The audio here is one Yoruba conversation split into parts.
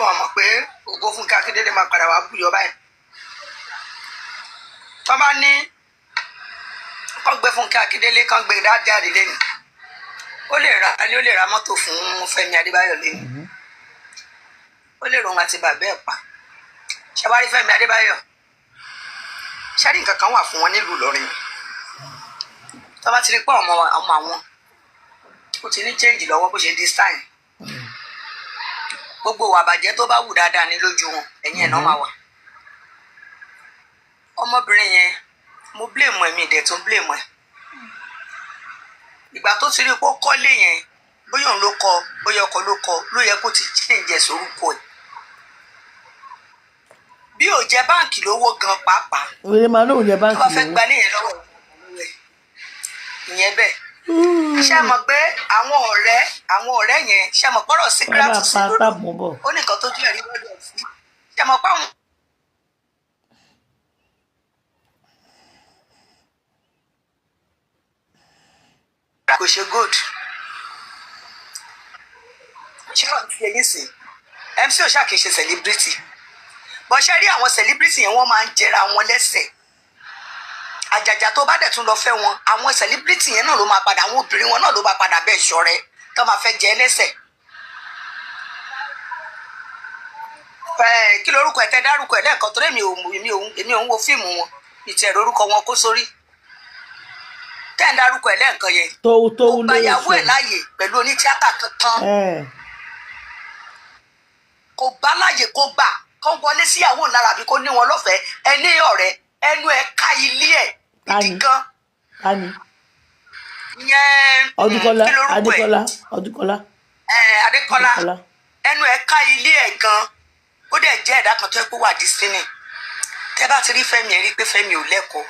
Wọ́n mọ̀ pé ògo Fúnkẹ́ Akíndélé máa padà wá búyọ báyìí? Tó bá ní kọ́ gbé Fúnkẹ́ Akíndélé, kán gbé jáde lẹ́nu, ó lè ra ní, ó lè ra mọ́tò fún Fẹ́mi Adébáyọ̀ lẹ́nu, ó lè ròhun àti bàbá ẹ̀ pa. Ṣàwárí Fẹ́mi Adébáyọ̀, ṣáàrí nǹkan kan wà fún wọn nílùú Ìlọrin. Tó bá ti rí pé ọmọ ọmọ àwọn ó ti ní change lọ́wọ́, bó ṣe di style, gbogbo ìwà àbàjẹ́ tó bá wù dáadáa ní lójú wọn, ẹ̀yìn ẹ̀ náà máa wà. Ọmọbìnrin yẹn, mo blame ẹ̀, mi dẹ̀ tún blame ẹ̀. Ìgbà tó ti rí pé ó kọ́lé yẹn, bóyá òun ló kọ, bóyá ọkọ ló kọ, ló yẹ kó ti change ẹ̀ sórúkọ ẹ̀. Bí ò jẹ́ báǹkì lówó gan pàápàá, Wèrè máa lóun jẹ tó bá báǹkì fẹ́ lówó. gbalé yẹn lọ́wọ́ ẹ̀, ìyẹn bẹ́ẹ̀. Ṣé ẹ mọ̀ pé àwọn ọ̀rẹ́ yẹn, ṣé ẹ mọ̀ pọ́rọ̀ Wọ́n Síkírátù máa sí pa lórí táàbù bọ̀. ó ní nǹkan tó jẹ́ ẹ̀rí lọ́dọ̀ sí. Ṣé ẹ mọ̀ pé àwọn kò ṣe gold? Ṣé wọ́n ti eyín sí MC òṣà kìí ṣe celebrity bọ́. Ṣe rí àwọn celebrity yẹn, wọ́n máa ń jẹra wọn lẹ́sẹ̀. Àjàjà tó bá dẹ̀ tún lọ fẹ́ wọn, àwọn celebrity yẹn náà ló máa padà, àwọn obìnrin wọn náà ló máa padà bẹ́ẹ̀ ṣọ̀rẹ́ tó máa fẹ́ jẹ lẹ́sẹ̀. Ẹ kí lorúkọ ẹ tẹ dárúkọ ẹ lẹ́ẹ̀kan? Torí èmi ò ń wo fíìmù wọn, ìtẹ̀ lórúkọ wọn kó sórí tẹ́ ń dárúkọ ẹ lẹ́ẹ̀kan yẹn. Tóun Kò tóun gba lórí ìyàwó ẹ̀ sọ. láàyè pẹ̀lú onítíátà kankan. Kò gbà láàyè, kó gbà kó wọlé síyàwó lára àbí kó ní wọn lọ́fẹ̀ẹ́. Ẹni ọ̀rẹ́ ẹnu ẹ̀ ká ilé ẹ̀ gidi Tani? gan. Tani? Ìyẹn Ọdúnkọlá. kí lorúkọ ẹ̀? Adékọlá, Ọdúnkọlá. Adékọ́lá. Adékọlá. Ẹnu ẹ̀ ká ilé ẹ̀ gan. Ó dẹ̀ jẹ́ ẹ̀dá kan tó yẹ kó wà discipline. Tẹ́ bá ti rí Fẹ́mi, ẹ̀ rí pé Fẹ́mi ò lẹ́kọ̀ọ́.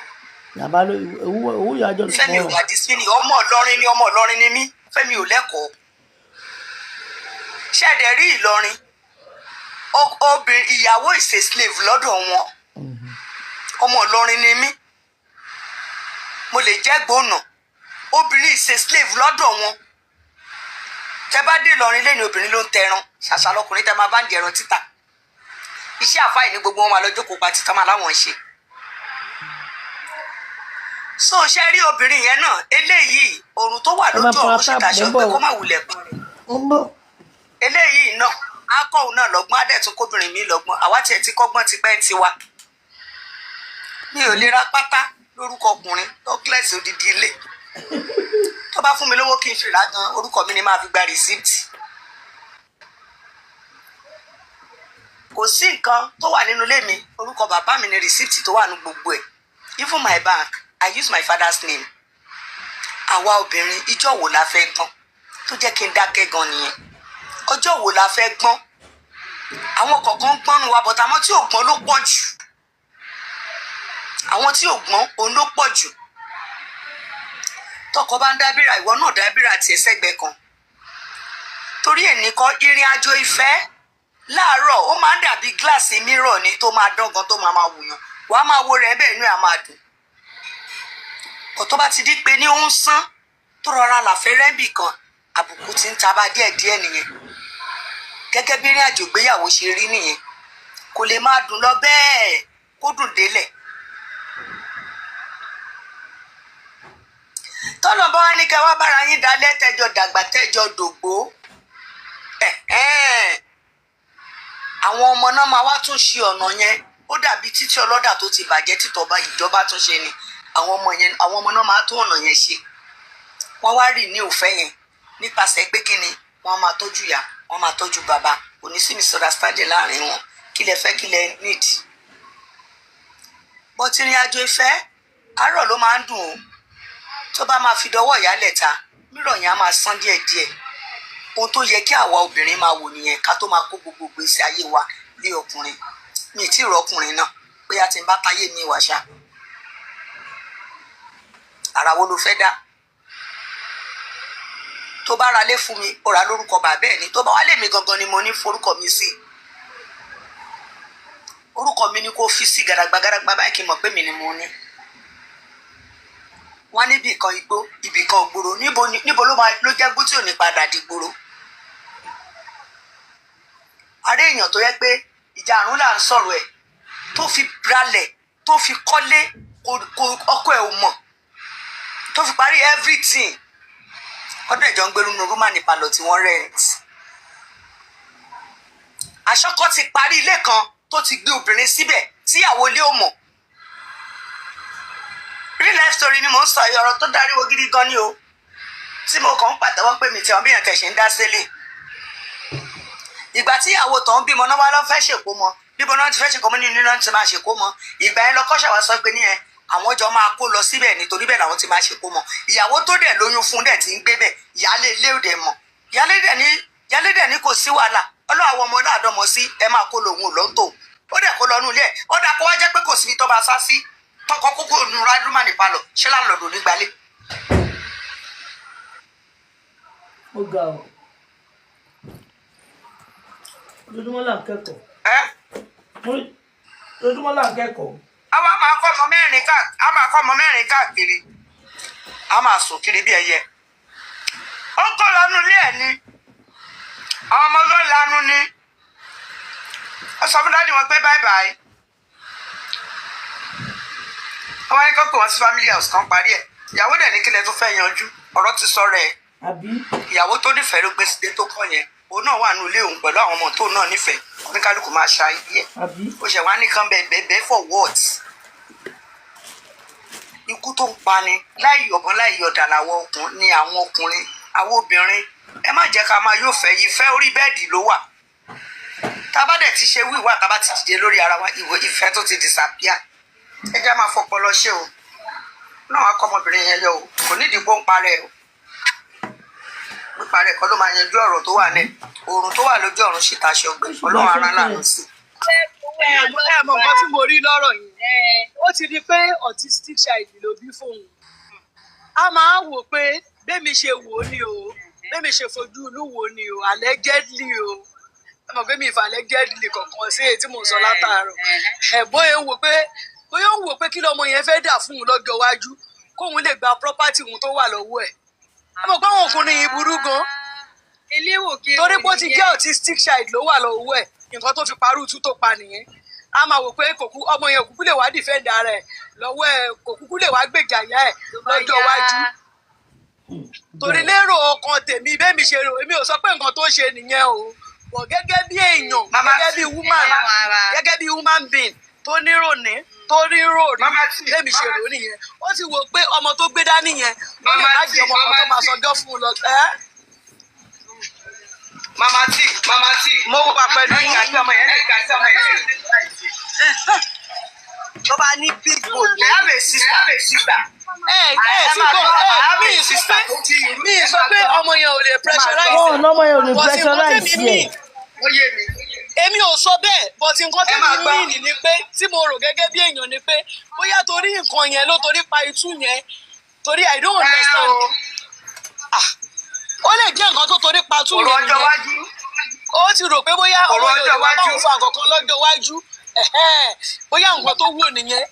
Yàbá ló owó owó yàjọ Fẹ́mi ò lọ́wọ́. wà discipline. Ọmọ Ìlọrin ni, ọmọ Ìlọrin ni mí. Fẹ́mi ò lẹ́kọ̀ọ́. Ṣẹ̀dẹ̀ rí Ìlọrin, obìnrin, ìyàwó is a slave lọ́dọ̀ wọn. Ọmọ Ìlọrin ni mí, mo lè jẹ́ gbóná. Obìnrin is a slave lọ́dọ̀ wọn. Tẹ bá dé Ìlọrin lẹ́nu, obìnrin ló ń tẹran. Ṣàṣà lọkùnrin tẹ máa bá ń di ẹran títà. Iṣẹ́ àfáì ní gbogbo wọn máa lọ jókòó pa títà máa láwọn ń ṣe. So ṣe rí obìnrin yẹn náà, eléyìí, òrùn tó wà Ẹ máa lójú pa ọ̀run ṣe táàpù tàṣọ ń pé bọ̀. kó má wulẹ̀ pọn rẹ̀. Ó ń bọ̀. Eléyìí náà á kọ́ òun náà lọ́gbọ́n, á dẹ̀ tún kóbìnrin mi lọ́gbọ́n. Àwa tiẹ̀ ti kọ́gbọ́n ti pẹ́ ń tiwa. Mi ò lè ra pátá lórúkọ ọkùnrin Douglas. Odidi ilé tó bá fún mi lówó kí n fi rà gan, orúkọ mi ni máa fi gba rìsíìtì. Kò sí nǹkan tó wà nínú ilé mi, orúkọ bàbá mi ni rìsíìtì tó wà ní gbogbo ẹ̀. Even my bank, I use my father's name. Àwa obìnrin, ìjọ́ wo la fẹ́ gbọ́n? Tó jẹ́ kí n dákẹ́ gan nìyẹn. Ọjọ́ wo la fẹ́ gbọ́n? Àwọn kọ̀ọ̀kan gbọ́n nu wa, but àwọn tí ò gbọ́n ló pọ̀ jù. Àwọn tí ò gbọ́n òun ló pọ̀ jù. Tọkọ bá ń dábìrà, ìwọ náà dábìrà tiẹ̀ sẹ́gbẹ̀ẹ́ kan. Torí ẹ̀ nìkan, ìrìn àjò ìfẹ́ láàárọ̀, ó máa ń dàbí gíláàsì mírọ̀ ni, tó máa dán gan, tó máa máa wùyàn, wàá máa wo rẹ̀ bẹ́ẹ̀, inú ẹ̀ á máa dùn. Kò tó bá ti di pé ní ó ń sán, tó rọra làfẹ́ rẹ́bì kan, àbùkù ti ń taba díẹ̀díẹ̀ nìyẹn. Gẹ́gẹ́ bí ìrìn àjò ìgbéyàwó ṣe rí nìyẹn, kò lè máa dùn lọ bẹ́ẹ̀ kó dùn délẹ̀. Tọ́nà bá wá ní kẹ́ wá bára yín dalẹ̀, tẹ́jọ dàgbà, tẹ́jọ dògbó, ẹ̀hẹ́n. Àwọn ọmọ náà máa wá tún ṣe ọ̀nà yẹn. Ó dàbí títí ọlọ́dà tó ti bàjẹ́, títọ́ba ìjọba tún ṣe ni. Àwọn ọmọ yẹn, àwọn ọmọ náà máa tún ọ̀nà yẹn ṣe. Wọ́n wá rí ní òfẹ́ yẹn nípasẹ̀ pé kí ni wọ́n máa tọ́jú ìyá, wọ́n máa tọ́jú bàbá. Kò ní sí misunderstanding láàrin wọn. Kí lẹ fẹ́? Kí lẹ need? But ìrìn àjò ìfẹ́, àárọ̀ ló máa ń dùn o. Tó bá máa fi dọwọ́ ìyálẹ̀ ta, mírọ̀ yẹn á máa sán díẹ̀díẹ̀. Ohun tó yẹ kí àwa obìnrin máa wò nìyẹn, ká tó máa kó gbogbo gbèsè ayé wa lé ọkùnrin. Mi ì tí ì rọkùnrin náà, bóyá tí n bá táyé mi wà ṣá. Ara wo ló fẹ́ dá? Tó bá ra lé fún mi, ó ra lórúkọ bàbá ẹ̀ ni. Tó bá wá lé mi gangan ni mo ní forúkọ mi sí, orúkọ mi ni kó fi sí gàdàgbà gàdàgbà báyìí, kí n mọ̀ pé mi ni mo ní. Wọ́n níbì kan igbó, ibì kan ògbóró. Níbo níbo ló máa ló jẹ́ gbó tí ò ní padà di gbòòrò? Ààrẹ Àárẹ̀ èèyàn tó yẹ pé ìjà àrùn là ń sọ̀rọ̀ ẹ̀, tó fi ralẹ̀, tó fi kọ́lé, kò ọkọ ẹ̀ ò mọ̀, tó fi parí everything. Ọdún ẹ̀jọ̀ ń gbé nínú room and parlour tí wọ́n rent. Aṣọ́kọ́ ti parí ilé kan tó ti gbé obìnrin síbẹ̀ tíyàwó ilé ò mọ̀. Real life story ni mò ń sọ yìí, ọ̀rọ̀ tó dáríwo gidi gan ni o, tí mo kàn ń pàtẹ́wọ́ pé mi tí wọn bí yàn tẹ̀ ṣe ń dá sílẹ̀. Ìgbà tí ìyàwó tó ń bímọ náà wá lọ fẹ́ ṣèkó mọ, bíbọn náà ti fẹ́ ṣèkó mọ, nínú náà ti máa ṣèkó mọ. Ìgbà yẹn lọkọ́ ṣàwá sọ pé níyẹn àwọn jọ máa kó lọ síbẹ̀, nítorí bẹ́ẹ̀ làwọn ti máa ṣèkó mọ. Ìyàwó tó dẹ̀ lóyún fún dẹ̀ ti ń gbé bẹ̀, ìyáálé ilé ò dẹ̀ mọ̀. Ìyáálé dẹ̀ ní kò sí wàhálà, ọlọ́ àwọn ọmọ náà dọ́mọ sí, ẹ máa kó lòun ò lọ́ńtò. Ó dẹ̀ kó lọ́nu ilé ẹ̀. Ó dà kó wá jẹ́ pé kò síbi tó bá sá sí, tọkọ kókó nu room and parlour, ṣé landlord nígbàlẹ̀. Ó ga ọ, ojoojúmọ́ là ń kẹ́kọ̀ọ́. Ẹ́. Ojoojúmọ́ là ń kẹ́kọ̀ọ́. Àwa máa kọ́ ọmọ mẹ́rin káàkiri, a máa kọ́ ọmọ mẹ́rin káàkiri, a máa sùn kiri bí ẹyẹ. Ó kọ́ lọ́nu ilé ẹ̀ ni, àwọn ọmọ ló lanu ni. Ó sọ fún daddy wọn pé bye bye. Wọ́n wá ní kó pè wọ́n sí family house kan parí ẹ̀. Ìyàwó dẹ̀ ní kílẹ̀ tó fẹ́ yanjú ọ̀rọ̀ ti sọ rẹ̀. Àbí? Ìyàwó tó nífẹ̀ẹ́ ló gbé sílé tó kọ́ yẹn. Òun náà wà nínú ilé òun pẹ̀lú àwọn ọmọ tó náà nífẹ̀ẹ́. Oníkálukú máa ṣa ayé ẹ̀. Àbí? Ó ṣe wá nìkan bẹ́ẹ̀ bẹ́ẹ̀ bẹ́ẹ̀, for what? Ikú tó ń pani láì yọ̀bọ̀n, láì yọ̀dà làwọn ọkùnrin ni, àwọn ọkùnrin, àwọn obìnrin, ẹ má jẹ́ ká máa yóò fẹ́. Ìfẹ́ orí bed ló wà. Tá a bá dẹ̀ ti ṣe wíwá, tá a bá ti dìde lórí ara wa, ìwé ìfẹ́ tó ti disappear. Ẹ jẹ́ máa fọpọlọ ṣe o. Náà wá kọ́ ọmọbìnrin yẹn yọ o, kò nídìí kó ń parẹ́ o. Píparẹ́ kọ́ ló máa yanjú ọ̀rọ̀ tó wà ní oòrùn tó wà lójú ọ̀run ṣìta aṣọ ọgbẹ́. Ọlọ́run ara láàánú sí. Ẹ mọ nǹkan tí mo rí lọ́rọ̀ yìí, ó ti di pé autistic child ló bí fóun. A máa ń wò pé bẹ́mi ṣe wò ó ni o, bẹ́mi ṣe fojú inú wò ó ni o, allegedly o. Ẹ mọ̀ pé mi ìfà allegedly kankan sí èyí tí mò ń sọ látàárọ̀. Ẹ bóyá ń wò pé, bóyá ń wò pé kí lọmọ yẹn fẹ́ dà fún un lọ́jọ́ iwájú, kóun lè gba property òun tó wà lọ́wọ́ ẹ̀. Ẹ mọ̀ pé àwọn ọkùnrin yìí burú gan. Eléwò kí. Torí pé ó ti jẹ́ autistic child ló wà lọ́wọ́ ẹ̀, nǹkan tó fi parú tú tó pa nìyẹn. A máa wò pé kò kú, ọmọ yẹn kúkú lè wá defend ara ẹ̀ lọ́wọ́ ẹ̀, kò kúkú lè wá gbèjà ìyá ẹ̀ lọ́jọ́ iwájú. Torí lérò ọkàn tèmi, bẹ́ẹ̀ mi ṣe rò, èmi ò sọ pé nǹkan tó ṣe nìyẹn o, bọ̀ gẹ́gẹ́ bí èèyàn, Mama gẹ́gẹ́ bí woman, gẹ́gẹ́ bí human being tó níròní, tó rírò rí, Mama T, bẹ́ẹ̀ mi ṣe rò nìyẹn. Ó ti wò pé ọmọ tó gbé dání yẹn, ó lè Mama má T, jẹ́ ọmọ kan tó Mama máa T. sọjọ́ fún un lọ. Ẹ́. Mama T, Mama T. Mo wà pẹ̀lú Ẹ yín. gbà tí ọmọ yẹn, ẹ gbà tí ọmọ yẹn. Tó bá ní big bone. I have a sister. I have a sister. Ẹ ẹ sí gbọ́ ẹ, mi ì sọ pé, mi ì sọ pé ọmọ yẹn ò lè pressurize. Wọn ò nọ́mọ yẹn ò lè But nǹkan pressurize tèmi ẹ̀. mean, Ó yé mi. Èmi ò sọ bẹ́ẹ̀, but nǹkan Ẹ máa tèmi gbọ́. mean ni pé, tí mo rò gẹ́gẹ́ bí èèyàn ni pé bóyá torí nǹkan yẹn ló torí pa itú yẹn, torí I don't Ẹ understand. o. Ah, ó lè jẹ́ nǹkan tó torí pa itú Ọ̀rọ̀ yẹn ọjọ́ nìyẹn. iwájú. Ó ti rò pé bóyá Ọ̀rọ̀ ọmọ yẹn ò lè ọjọ́ wá iwájú. báwọn fa nǹkan kan lọ́jọ́ iwájú. Ẹ̀hẹ́n, bóyá nǹkan tó wò nìyẹn,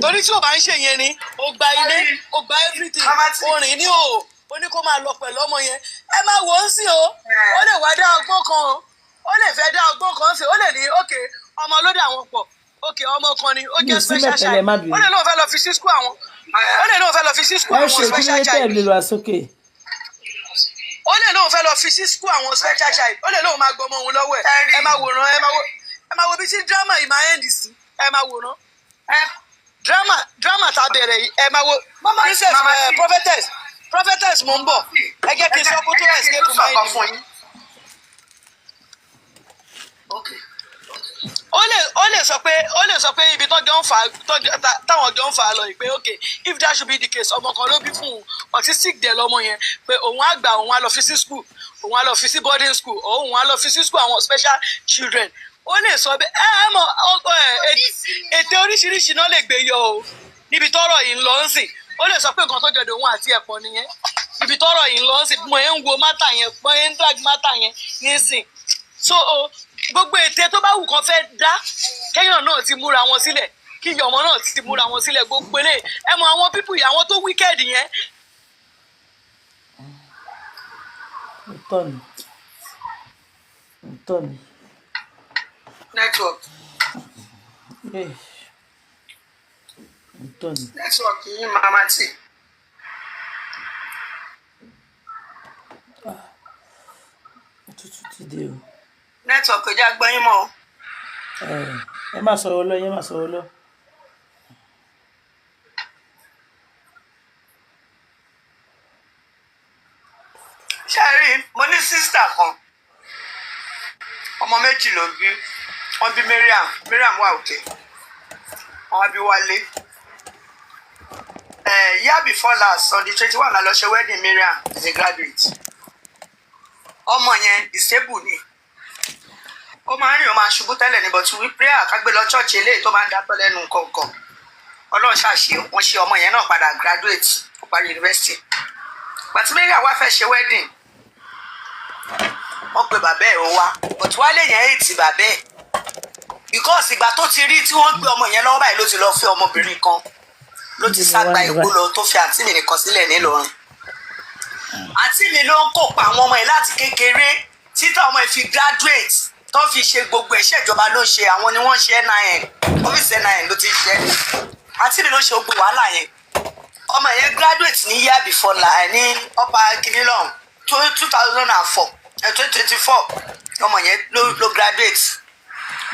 torí tí o bá ń ṣe yẹn ni o gba ilé, o gba everything, Mama T. o rìn ní o, o ní kó máa lọ pẹ̀lú ọmọ yẹn. Ẹ máa wò ó sí o, ó lè wá dá ọgbọ́n kan o, ó lè fẹ́ dá ọgbọ́n kan sí, ó lè ní òkè ọmọ ló dà wọ́n pọ̀, òkè ọmọ kan ni ó Mi jẹ́ ò sí special mẹ́tẹ̀lẹ̀, child. má bínú. Ó lè lóun fẹ́ lọ fi sí school àwọn, ó lè lóun fẹ́ lọ fi sí school Ẹ àwọn ṣe kí ló special dé tẹ̀ child. lè lọ sókè. Ó lè lóun fẹ́ lọ fi sí school àwọn special child, ó lè lóun máa gbọmọ òun lọ́wọ́ ẹ̀. Ẹ rí. Ẹ máa wòran, ẹ máa wo bí tí drama yìí máa end sí. Ẹ máa wòran drama, drama tá a bẹ̀rẹ̀ yìí, ẹ máa wo. Mama- Princess, Mama T. prophetess, prophetess, mo ń bọ̀, ẹ jẹ́ kí n sọ kó tó Ẹ jẹ́ kí n escape tún sọ̀kan mind fún mi. yín. Okay. Ó lè sọ pé, ó lè sọ pé ibi tọ́jọ́ ń fà á, táwọn jọ ń fà á lọ yìí pé okay, if that should be the case, ọmọ kan ló bí fún un, autistic dẹ̀ lọ́mọ yẹn, pé òun á gbà, òun á lọ fi sí school, òun á lọ fi sí boarding school, or òun á lọ fi sí school àwọn special children. Ó lè sọ bẹ́ẹ̀. Ẹ mọ̀ ète oríṣiríṣi náà lè gbé yọ o níbi tọ́rọ̀ yìí ń lọ ń sìn. Ó lè sọ pé nǹkan tó jọdọ̀ òun àti ẹ̀pọ̀ nìyẹn. Ibi tọ́rọ̀ yìí ń lọ ń sìn, mo ń wo matter yẹn, mo ń drag matter yẹn nísìn. So o gbogbo ète tó bá wù kán fẹ́ dá, kéèyàn náà ti múra wọn sílẹ̀, kí ìyá ọmọ náà ti múra wọn sílẹ̀. Gbogbo eléyìí, ẹ mọ àwọn people yìí, àwọn tó wicked yẹn. Òótọ́ ni. Tọ́ ni. Network. Eh, tọ́ ni. Network yín, mama tí. Òtútù ti dé o. Network kò já gbọ́yìn mọ́ o. Ẹ má sọ̀rọ̀ lọ, ẹ má sọ̀rọ̀ lọ. Ṣé ẹ rí i, mo ní sister kan, ọmọ méjì ló bí. Wọ́n bí Mariam, Mariam wà òkè, wọ́n bí Wálé. Year before last, on the 21, la lọ ṣe wedding. Mariam is a graduate. Ọmọ yẹn, disable ni. Ó máa ń rìn, ó máa ń ṣubú tẹ́lẹ̀ ní, but we prayer, ká gbé lọ church, eléyìí tó máa ń dátọ́ lẹ́nu nǹkan. Ọlọ́run ṣàṣe, wọ́n ṣe ọmọ yẹn náà padà graduate, ó parí university. Gbàtí Mariam wá fẹ́ ṣe wedding, wọ́n pe bàbá ẹ̀, ó wá, but Wálé yẹn hate bàbá ẹ̀ because ìgbà tó ti rí tí wọ́n gbé ọmọ yẹn lọ́wọ́ báyìí, ló ti lọ fẹ́ ọmọbìnrin kan, ló ti ságbá ìkó lọ, tó fi àǹtí mi nìkan sílẹ̀ nílọrin. Àǹtí mi ló ń kópa àwọn ọmọ yẹn láti kékeré títà ọmọ yẹn fi graduate, tó fi ṣe gbogbo iṣẹ́ ìjọba ló ń ṣe. Àwọn ni wọ́n ń ṣe NIN, ọ́fíìsì NIN ló ti ń ṣe. Àǹtí mi ló ṣe gbogbo wàhálà yẹn. Ọmọ yẹn graduate ní year before la ní upper kinilon, 2004, 2024, ọmọ yẹn ló graduate.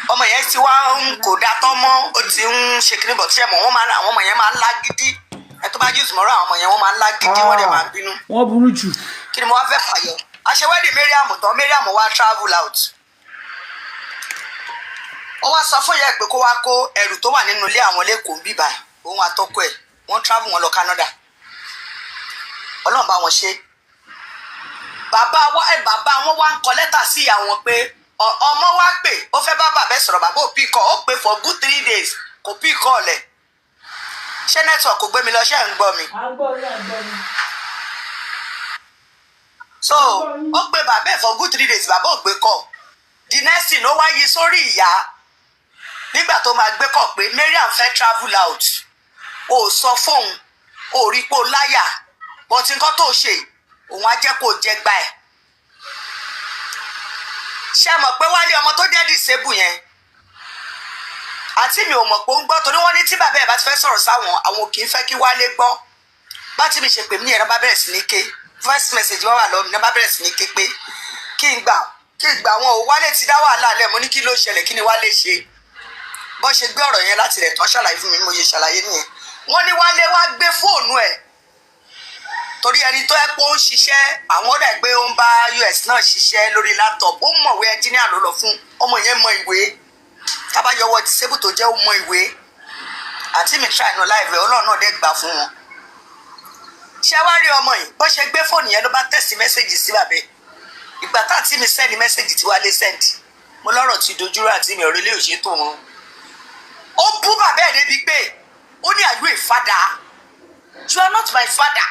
Ọmọ yẹn ti wá ń kò dá tán mọ́, ó ti ń ṣe kíní bọ̀ tí ẹ̀ mọ̀, wọ́n máa àwọn ọmọ yẹn máa ń lágídí. Ẹ tó bá jù mọ́rọ́, àwọn ọmọ yẹn, wọ́n máa ń lágídí, wọ́n dẹ̀ máa ń bínú. Wọ́n burú jù. Kí ni mo wá fẹ́ fàyọ? Aṣèwádìí Mariam tán, Mariam wá travel out. Ó wá sọ fún ìyá ẹ̀ pé kó wá kó ẹrù tó wà nínú ilé àwọn lẹ́kọ̀ọ́ ń bíbà. Òun àtọkọ ẹ̀, wọ́n travel, wọn lọ Canada. Ọlọ́run bá wọn ṣe. Bàbá wa ẹ, bàbá wọn wá ń kọ lẹ́tà sí ìyá wọn pé ọmọ wa pè, ó fẹ́ bá bàbá ẹ̀ sọ̀rọ̀, bàbá ò pick, ó pè for good 3 days, kò pick ọ̀lẹ̀. Ṣé network kò gbé mi lọ? Ṣé ẹ̀ ń gbọ́ mi? À ń gbọ́ yín, à ń gbọ́ yín. So ó pe bàbá ẹ̀ for good 3 days, bàbá ò gbé kọ̀. The next thing, ó wá yí sórí ìyá nígbà tó máa gbé kọ̀ pé Mariam fẹ́ travel out, ó sọ fóun, ó rí pé ó láyà, but nǹkan tó ṣe, òun á jẹ́ kó jẹ gbà ẹ̀. Ṣé ẹ mọ̀ pé Wálé, ọmọ tó jẹ́ disable yẹn, àǹtí mi ò mọ̀ pé ó ń gbọ́, torí wọ́n ní tí bàbá ẹ̀ bá ti fẹ́ sọ̀rọ̀ sáwọn, àwọn kì í fẹ́ kí Wálé gbọ́. Bá tí mi ṣe pè mí yẹn, bá bẹ̀rẹ̀ sí ní ké. Voice message wá wà lọ́wọ́ mi náà, bá bẹ̀rẹ̀ sí ní ké pé kí n gbà wọn ò, Wálé ti dá wàhálà lẹ̀. Mo ní kí ló ṣẹlẹ̀? Kí ni Wálé ṣe? Bọ́n ṣe gbé ọ̀rọ̀ yẹn láti rẹ̀ tán, ṣàlàyé fún mi, mo ṣe ṣàlàyé nìyẹn. Wọ́n ní Wálé wá gbé fóònù ẹ̀, torí ẹni tó ẹ pé ó ń ṣiṣẹ́, àwọn ọ̀dà pé ó ń bá US náà ṣiṣẹ́ lórí laptop. Ó mọ̀wé, engineer ló lọ fún. Ọmọ yẹn mọ ìwé, tábàyọwọ́ disable tó jẹ́, ó mọ ìwé. Àǹtí mi try no live ẹ̀, Ọlọ́run náà dẹ́ gbà fún wọn. Ṣé wá rí ọmọ yìí, bó ṣe gbé fóònù yẹn, ló bá text message sí bàbá ẹ̀. Ìgbà tá àǹtí mi send message tí Wálé send, mo lọ́rọ̀ ti dojúrò. Àǹtí mi, ọ̀rọ̀ ilé ò ṣe tó wọn. Ó bú bàbá ẹ̀ débi pé ó ní, "Are you a father? You are not my father."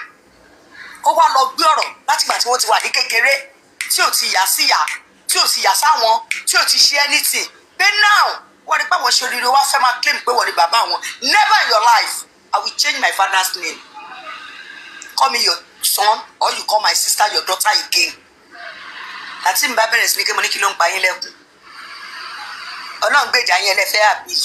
Ó wá lọ gbé ọ̀rọ̀ látìgbà tí wọ́n ti wà ní kékeré, tí ò ti yà sí yà, tí ò ti yà sáwọn, tí ò ti ṣe anything, pé now wọ́n rí pé àwọn ṣe oríire, wá fẹ́ máa claim pé wọ́n ní bàbá wọn. "Never in your life I will change my father's name. Call me your son or you call my sister your daughter again." Àǹtí mi bá bẹ̀rẹ̀ sí ní kí mo ní kí ló ń pa yín lẹ́kùn? Ọlọ́run gbèjà yín, ẹlẹ́fẹ́ àbí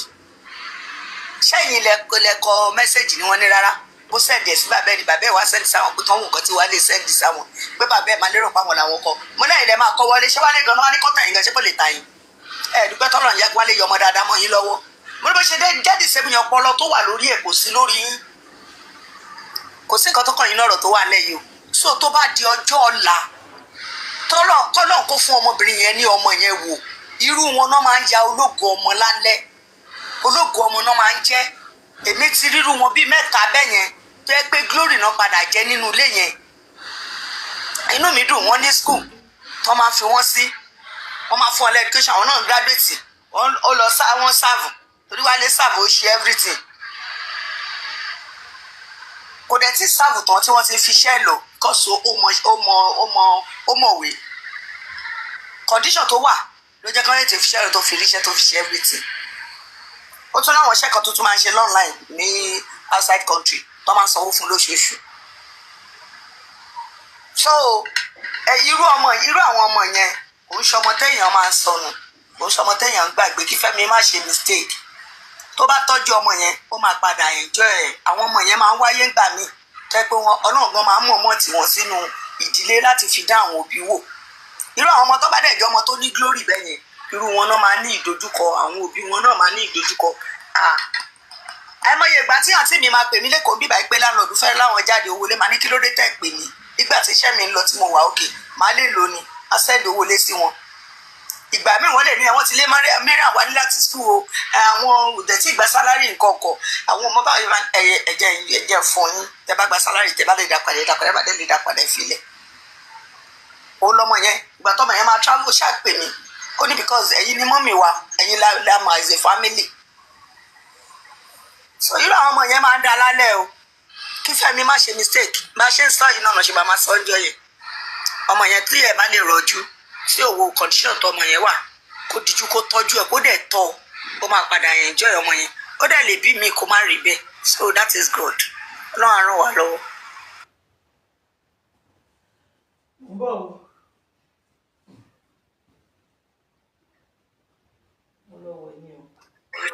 sẹ́yìn lẹ́kọ̀ọ́ message ni? Wọ́n ní rárá, bó send ẹ̀ sí bàbá ẹ̀ ní bàbá ẹ̀ wá send sáwọn pé kán wò nǹkan tí wàá lè send sáwọn, pé bàbá ẹ̀ máa lérò páwọn làwọn kọ. Mo lẹ́yìn lẹ́ máa kọ́ wọlé. Ṣé Wálé gan-an wá ní kọ́tà yín gan? Ṣé kò lè ta yín? Ẹ̀ dúpẹ́ tọ́lọ̀ ń yá wálé yọmọ dáadáa mọ́ yín lọ́wọ́. Mo ní bó ṣe dé jáde sẹ́gun yẹn, ọpọlọ tó wà lórí ẹ̀ kò sí lórí yín, kò sí nǹkan tó kàn yín lọ́rọ̀ tó wà lẹ́yìn o. So tó bá di ọjọ́ ọ̀la, tọ́lọ̀ kọ́lọ̀ kó fún ọmọbìnrin yẹn ní ọmọ yẹn wò, irú wọn náà máa ń ya ológo ọmọ lálẹ́, ológo ọmọ náà máa ń jẹ́. Èmi ti ríru wọn bíi mẹ́ta bẹ́ẹ̀ yẹn, tó yẹ pé glory náà padà jẹ́ nínú ilé yẹn. Inú mi dùn, wọ́n ní school tó máa fi wọ́n sí, wọ́n máa fún ọ lẹ́ẹ̀dúkẹ́sàn. Àwọn náà graduate, ó lọ sá, wọ́n serve, torí wálé serve, ó ṣe everything. Kò dẹ̀ tí serve tán tí wọ́n ti fi iṣẹ́ lọ kọ́sọ̀. Ó mọ ó mọ̀wé. Condition tó wà ló jẹ́ kí wọ́n lè fi iṣẹ́ lọ, tó fi ríṣẹ́, tó fi ṣe everything. Ó tún láwọn iṣẹ́ kan tó tún máa ń ṣe online ní outside country tó máa ń sanwó fún lóṣooṣù. So ẹ irú ọmọ, irú àwọn ọmọ yẹn, Kò ń ṣọmọ téèyàn máa ń sọnù, kò ń ṣọmọ téèyàn ń gbàgbé. Kí Fẹ́mi má ṣe mistake. Tó bá tọ́jú ọmọ yẹn, ó máa padà enjoy ẹ̀. Àwọn ọmọ yẹn máa ń wáyé ńgbà míì tẹ́ pé wọn Ọlọ́run gan máa ń mọ̀ọ́mọ̀ tì wọ́n sínú ìdílé láti fi dá àwọn òbí wò. Irú àwọn ọmọ tó bá dẹ̀ jẹ́ ọmọ tó ní glory bẹ́ẹ̀ yẹn, irú wọn náà máa ní ìdojúkọ, àwọn òbí wọn náà máa ní ìdojúkọ. Ah, àìmọye ìgbà tí àǹtí mi máa pè mí lẹ́kọ̀ọ́ bíbá pé landlord fẹ́ láwọn jáde, owó lé, máa ní kí ló dé tẹ̀ pè mí nígbà tí iṣẹ́ mi ń lọ tí mo wà òkè, máa lè lò ní àṣẹ́dì owó lé sí wọn. Ìgbà míì wọ́n lè ní àwọn ti lé Mariam wálé láti school o, àwọn òdẹ tí ìgbà salary nǹkan ọkọ̀ àwọn ọmọ báyìí máa ẹ̀yẹ ẹ̀jẹ̀ ẹ̀jẹ̀ fún yín. Tẹ bá gba salary, tẹ bá lè dá padà, dá padà, bá lè dá padà, ìfilẹ̀ ó lọ́mọ yẹn. Ìgbà tọ́mọ yẹn máa travel, ṣáà pè mí, ó ní because ẹ̀yin ni mummy wa, ẹ̀yin la mà as a family. So irú àwọn ọmọ yẹn máa ń da lálẹ́ o. Kí Fẹ́mi má ṣe mistake. Bá ṣe ń sọ yìí náà ṣe máa sọ ń jọ yẹn. Ọmọ yẹn tí ẹ bá lè rọjú tí òwò condition tó ọmọ yẹn wà, kó dijú, kó tọ́jú ẹ̀, kó dẹ̀ tọ́, ó máa padà enjoy ọmọ yẹn. Ó dẹ̀ lè bí mi kó má rí bẹ́ẹ̀. So that is good. Ọlọ́run á ràn wá lọ́wọ́. Mo ń bọ̀ o. Mo lọ wẹ̀ ní o.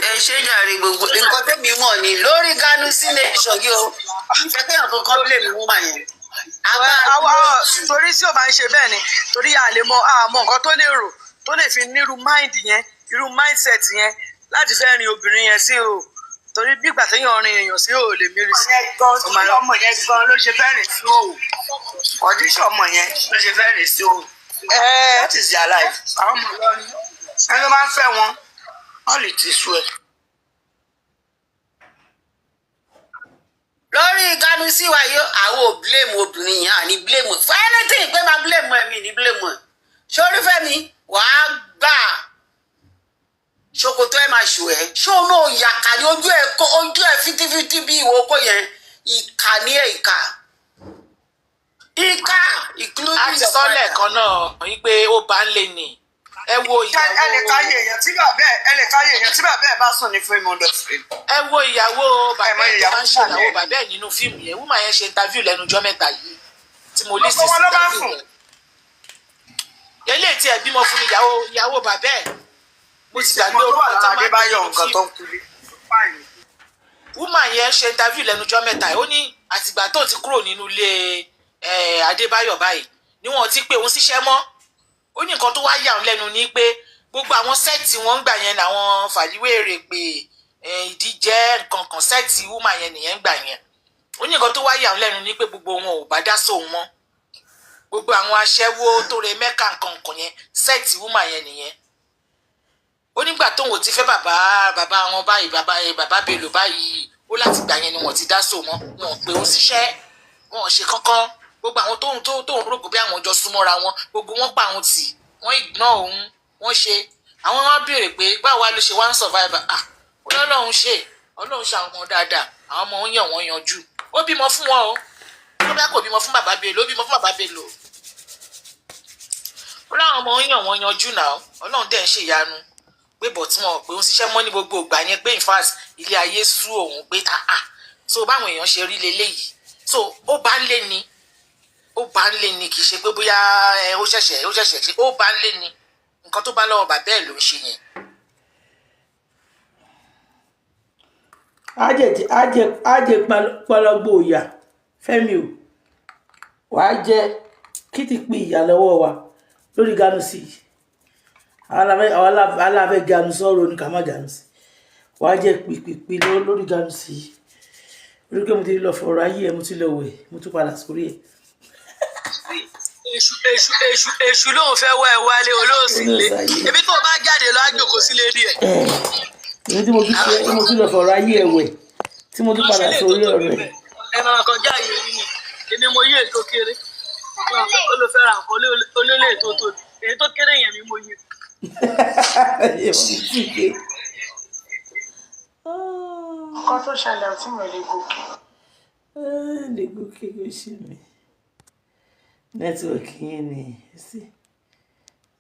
Ẹ ṣe jàre. Gbogbo nǹkan tẹ́mi mọ̀ ni lórí Ganusi Nation yìí o, ìfẹ́ kéèyàn kankan blame woman yẹn. A máa Àwa dúró tì. Torí tí ò bá ń ṣe bẹ́ẹ̀ ni, torí a lè mọ àmọ́ nǹkan tó lè rò tó lè fi nírú mind yẹn, irú mindset yẹn láti fẹ́ rin obìnrin yẹn sí o, torí bí ìgbà téèyàn rin èèyàn sí o lè mérí sí. Yẹn gan, torí ọmọ yẹn gan ló ṣe fẹ́ rìn sí òwò. Condition ọmọ yẹn ló ṣe fẹ́ rìn sí òwò. That is their life. Àwọn ọmọ Ìlọrin, ẹni tó máa ń fẹ́ wọn, wọ́n lè ti sú ẹ. Lórí Ganusi wa yìí, àwọn ò blame obìnrin yẹn, àní blame for anything pé máa blame ẹ, mi ní blame ẹ. Sórí Fẹ́mi, wàá gbà ṣòkòtò ẹ máa ṣù ẹ. Ṣé òun náà yàkà ní ojú ẹ, kó ojú ẹ fitifiti bí ìwọ kó yẹn? Ìkà ní ẹ, ìkà, ìkà, including A ti sọ lẹ́ẹ̀kan náà wípé ó bá ń lè nì. Ẹ wo ìyàwó Ẹ lè káyé èèyàn tí bàbá ẹ, ẹ lè káyé èèyàn tí bàbá ẹ bá sùn ní fíìmù industry. Ẹ wo ìyàwó bàbá ẹ tó Àìmọye máa ń ṣe ìyàwó ìyàwó bàbá ẹ nínú fíìmù yẹn. Woman yẹn ṣe interview lẹ́nu ọjọ́ mẹ́ta yìí tí mo listen Gbogbo sí wọn ló bá interview sùn. yẹn. Eléyìí tí ẹ bímọ fún mi, ìyàwó bàbá ẹ, mo ti gbàgbé Ìmọ̀ tó wà orúkọ tó lára máa ń pè Adébáyọ̀ nínú nǹkan tó fíìmù. ń kulé. Woman yẹn ṣe interview lẹ́nu ọjọ́ mẹ́ta yìí. Ó ní àtìgbà tó ti kúrò nínú ilé Adébáyọ̀ báyìí ni wọ́n ti pé òun síṣẹ́ mọ́. Ó ní nǹkan tó wá yà òun lẹ́nu ni pé gbogbo àwọn set wọn ń gbà yẹn làwọn fàlíwèrè pé ìdíjẹ́ nǹkan kan, set woman yẹn nìyẹn ń gbà yẹn. Ó ní nǹkan tó wá yà òun lẹ́nu ni pé gbogbo wọn ò bá dá sóun mọ́. Gbogbo àwọn aṣẹ́wó tó re mẹ́ka nǹkan kan yẹn, set woman yẹn nìyẹn. Ó nígbà tóun ò ti fẹ́ bàbá wọn báyìí, bàbá Bello báyìí, ó láti gbà yẹn ni wọ́n ti dá sóun mọ́. Wọn ò pé ó ṣiṣẹ́, wọn ò ṣe kankan. Gbogbo àwọn tóun rò pé bí àwọn jọ súnmọ́ra wọn, gbogbo wọn pa àwọn tì, wọ́n ignore òun. Wọ́n ṣe àwọn wá béèrè pé báwo wá ló ṣe wá ń survive. Ah, ó lọ́lọ́run ṣe, Ọlọ́run ṣe àwọn ọmọ dáadáa, àwọn ọmọ ń yàn wọ́n yanjú. Ó bímọ fún wọn o. Ó bá kò bímọ fún bàbá Bello, ó bímọ fún bàbá Bello. Ó láwọn ọmọ ń yàn wọ́n yanjú náà. Ọlọ́run dẹ̀ ń ṣe ìyanu pé bọ̀ tí wọn pé ó ń ṣiṣẹ́ mọ́ ní gbogbo ìgbà yẹn, pé in fact ilé ayé sú òun, pé ah ah, so báwọn èèyàn ṣe rí leléyìí. So ó bá ń lé ni, ó bá ń lé ni. Kì í ṣe pé bóyá ẹ ó ṣẹ̀ṣẹ̀ ṣe. Ó bá ń lé ni. Nǹkan tó bá lọ́wọ́ bàbá ẹ̀ ló ń ṣe yẹn. Á jẹ pọlọgbọ ìyà. Fẹ́mi o, wàá jẹ kìtìpì ìyà lọ́wọ́ wa lórí Ganusi. Àwọn aláfẹ́ ganu sọ̀rọ̀ ní ká má Ganusi. Wàá jẹ pìpìpì lórí Ganusi, orí pé mo ti lọ fọ̀rọ̀ ayé ẹ, mo ti lọ wẹ̀, mo tún padà sórí ẹ̀. Èṣù, èṣù, èṣù, èṣù lóun fẹ́ wá ẹ wálé, olóòsì lé. Ebi tó o bá jáde lọ, á jókòó sílé rí ẹ. Èmi tí mo tún ṣe, tí mo tún lọ fọ̀rọ̀ ayé ẹ wẹ̀, tí mo tún padà sórí ọ̀rọ̀ ẹ̀. Ẹ máa kọjá yìí ni èmi mo yí ètò kéré, ó lọ fẹ́ ra nǹkan olólè ètò tóbi, èyí tó kéré yẹn mi mo yí. Nǹkan tó ṣẹlẹ̀ tí mi ò lè gòkè. Lè gòkè kò ṣe mí. Network yẹn ni sí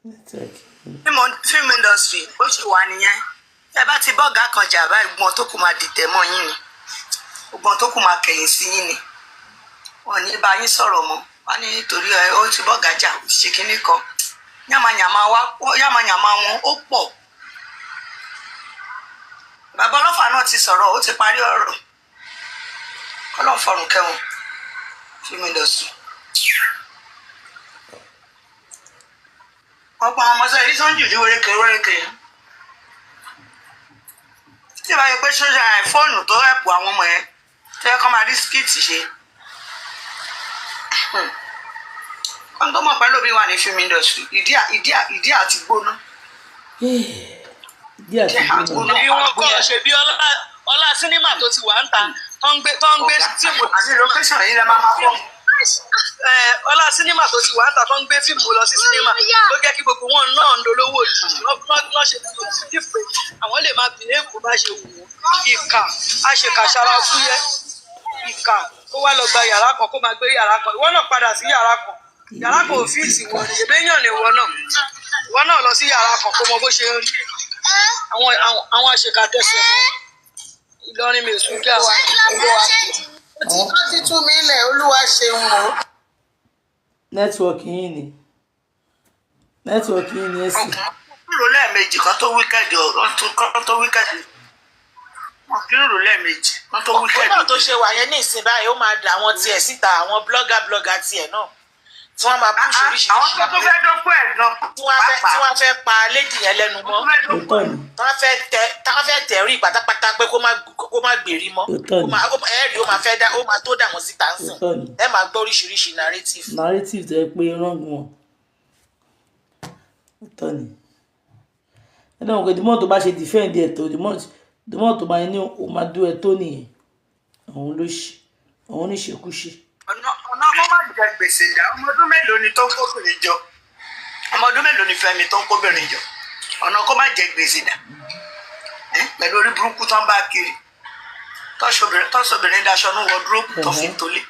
network yẹn. Film industry bó ṣe wà nìyẹn. Ẹ bá ti bọ́ọ̀gá kan jà báyìí, gbọ́n tó kù máa dìtẹ̀ mọ́ yín ni, gbọ́n tó kù máa kẹ̀yìn sí yín ni. Wọn ò ní bá yín sọ̀rọ̀ mọ́. Wọn ní nítorí ẹ ó ti bọ́ọ̀gá jà, ó ti ṣe kinní kan. Yàmàyàmà wa, yàmàyàmà wọn ó pọ̀. Bàbá ọlọ́fà náà ti sọ̀rọ̀, ó ti parí ọ̀rọ̀. Ọlọ́run fọ̀rùn kẹ́wọn fi mi lọ sùn. Ọ̀pọ̀ àwọn ọmọ sẹ́yìn tó ń jùjú wéréke wéréke, tí ìbá yẹ pé sójà fóònù tó ẹ̀pù àwọn ọmọ yẹn tó yẹ kó máa rí skit ṣe, wọ́n tó mọ̀ pẹ́ lómi wà ní film industry. Ìdí àti gbóná. Ìdí àti gbóná. Ṣebí wọn kọ, ṣebí ọlá sinimá tó ti wà ń ta tó ń gbé fíìmù. Àti location yìí lè máa máa fọ́. Ẹ, ọlá sinimá tó ti wà ń ta tó ń gbé fíìmù lọ sí sinimá ló jẹ́ kí gbogbo wọn náà ń dolówó jù lọ́ ṣe tó pé àwọn lè máa bìí bó bá ṣe wù wọ́n. Ìkà àṣekàṣara fúyẹ́, ìkà kó wá lọ gba yàrá kan, kó máa gbé yàrá kan. Ìwọ náà padà sí yàrá kan, yàrá kan ò fíìsì wọ ni ìbéyàn ni. Ìwọ náà lọ sí yàrá kan kó mọ bó ṣe ń rí. Àwọn àṣekàtẹsẹ̀ mọ́ Ìlọrin mèsùn kí àwọn. Ó ti tú mi lẹ̀, Olúwa ṣeun o. Network yín ni, network yín ni ẹ sì. Rò lẹ́ẹ̀mejì kan tó wicked, kan tó wicked, wọn kì í rò lẹ́ẹ̀mejì kan tó Ó wicked. náà tó ṣe wà yẹn ní ìsìn báyìí, ó máa dà àwọn tiẹ̀ síta, àwọn blogger blogger tiẹ̀ náà tí wọ́n máa push oríṣiríṣi. Àwọn tó tó fẹ́ dókú ẹ̀ gan. Tí wọ́n fẹ́ pa lady yẹn lẹ́nu mọ́. Òótọ́ ni. Tí wọ́n fẹ́ tẹ̀ rí pátápátá pé kó má gbèrí mọ́. Òótọ́ Ó ni. máa ẹ rí, ó máa fẹ́ dá, ó máa tó dà wọ́n síta ń sìn. Òótọ́ ni. Ẹ máa gbọ́ oríṣiríṣi narrative. Narrative tó yẹ pé wrong one. Òótọ́ ni. Ẹ náà pé the more tó bá ṣe defend ẹ̀ tó, the more tó máa ní o máa dú ẹ tó nìyẹn. Òun ló ṣe, òun ní ṣekúṣe. Ọ̀nà ọmọ má jẹ gbèsè dá. Ọmọ ọdún mélòó ni tó ń kóbìnrin jọ? Ọmọ ọdún mélòó ni Fẹ́mi tó ń kóbìnrin jọ? Ọ̀nà kó má jẹ gbèsè dá. Ẹ́, pẹ̀lú orí burúkú tó ń bá kiri, tọ́sọ̀bìnrin daṣọ ní wardrobe tó fi ń tolé.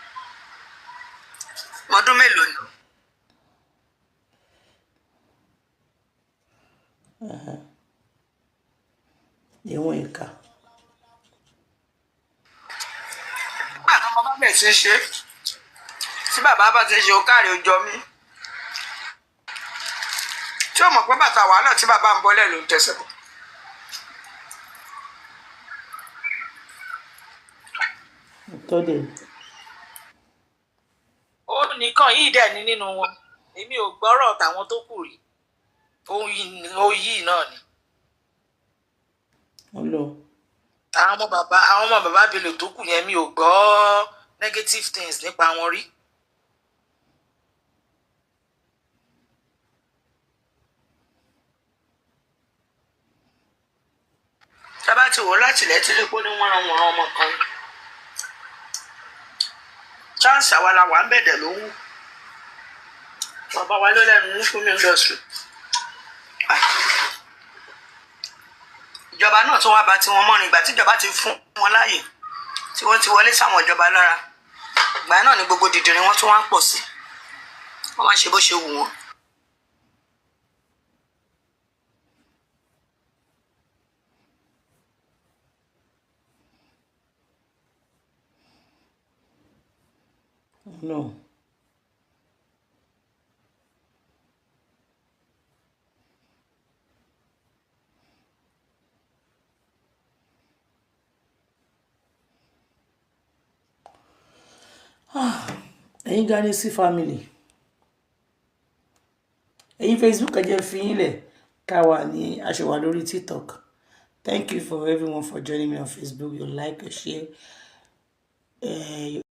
Ọmọ ọdún mélòó ni? Ìwọ̀n ìka. Nígbà tó ọmọ bá bẹ̀ sí ṣe, tí bàbá bá ti ṣe, ó káàrí ojú ọmí, tí ó mọ̀ pé bàtà wàhálà tí bàbá ń bọ́lẹ̀ ló ń tẹ̀sẹ̀ bọ̀. Òótọ́ dẹ̀. Ó nìkan yìí dẹ̀ ní nínú wọn, èmi ò gbọ́rọ̀ tàwọn tó kù rí. Òun yìí náà ni. Wọ́n lọ. Àwọn ọmọ bàbá Bello tó kù yẹn, mi ò gbọ́ negative things nípa wọn rí. Tábà ti wò láti ilẹ̀ tí lépo ní wọ́nranwọ̀nran ọmọ kan chance, àwa la wà ń bẹ̀dẹ̀ ló wù. Bàbá wa ló lẹ́nu ní fún mi industry. Ìjọba náà tún wá bá tiwọn mọ́rin. Ìgbà tíjọba ti fún wọn láàyè, tí wọ́n ti wọlé sáwọn ìjọba lára, ìgbà náà ni gbogbo dìdìrín wọn tún wá ń pọ̀ sí. Wọ́n máa ṣe bó ṣe wù wọ́n. No. Ẹ̀yin Ghanisi family, ẹ̀yin Facebook, ẹ jẹ́ fi yín lẹ̀ ká wà ní aṣọwà lórí TikTok. Thank you for everyone for joining me on Facebook. You like, you share.